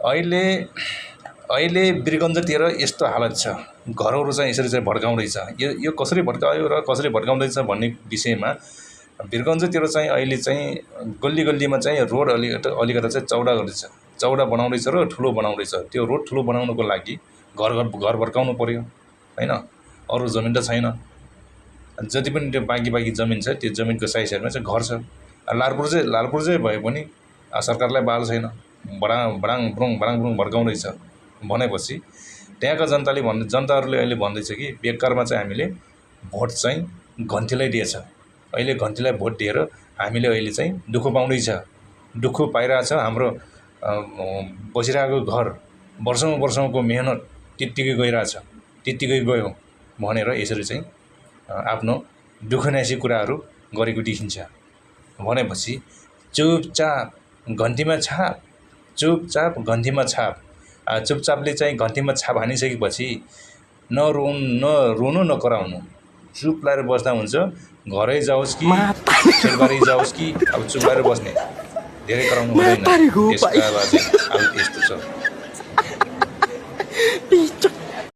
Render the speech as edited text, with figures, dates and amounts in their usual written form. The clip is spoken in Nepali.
अहिले अहिले वीरगञ्जतिर यस्तो हालत छ, घरहरू चाहिँ यसरी चाहिँ भड्काउँदैछ। यो कसरी भड्कायो र कसरी भड्काउँदैछ भन्ने विषयमा वीरगञ्जतिर चाहिँ अहिले चाहिँ गल्ली गल्लीमा चाहिँ रोड अलिकता चाहिँ चौडा गर्दैछ, चौडा बनाउँदैछ र ठुलो बनाउँदैछ। त्यो रोड ठुलो बनाउनको लागि घर भड्काउनु पर्यो हैन, अरू जमिन त छैन। जति पनि त्यो बाँकी जमिन छ त्यो जमिनको साइडमा चाहिँ घर छ। लालपुर चाहिँ भए पनि सरकारलाई बाल छैन, बडाङ भड्काउँदैछ भनेपछि त्यहाँका जनताहरूले अहिले भन्दैछ कि बेकारमा चाहिँ हामीले भोट चाहिँ घन्टीलाई दिएछ। अहिले घन्टीलाई भोट दिएर हामीले अहिले चाहिँ दुःख पाइरहेछ। हाम्रो बसिरहेको घर वर्षौंको मेहनत त्यत्तिकै गयो भनेर यसरी चाहिँ आफ्नो दुःखनासी कुराहरू गरेको देखिन्छ। भनेपछि चुपचाप घन्टीमा छाप, चुपचापले चाहिँ घन्टीमा छाप हानिसकेपछि नरुनु नकराउनु, चुप लाएर बस्दा हुन्छ। घरै जाओस् कि खेलबारी जाओस् कि अब चुप लाएर बस्ने, धेरै कराउनु हुँदैन। त्यसका बाजे अब यस्तो छ।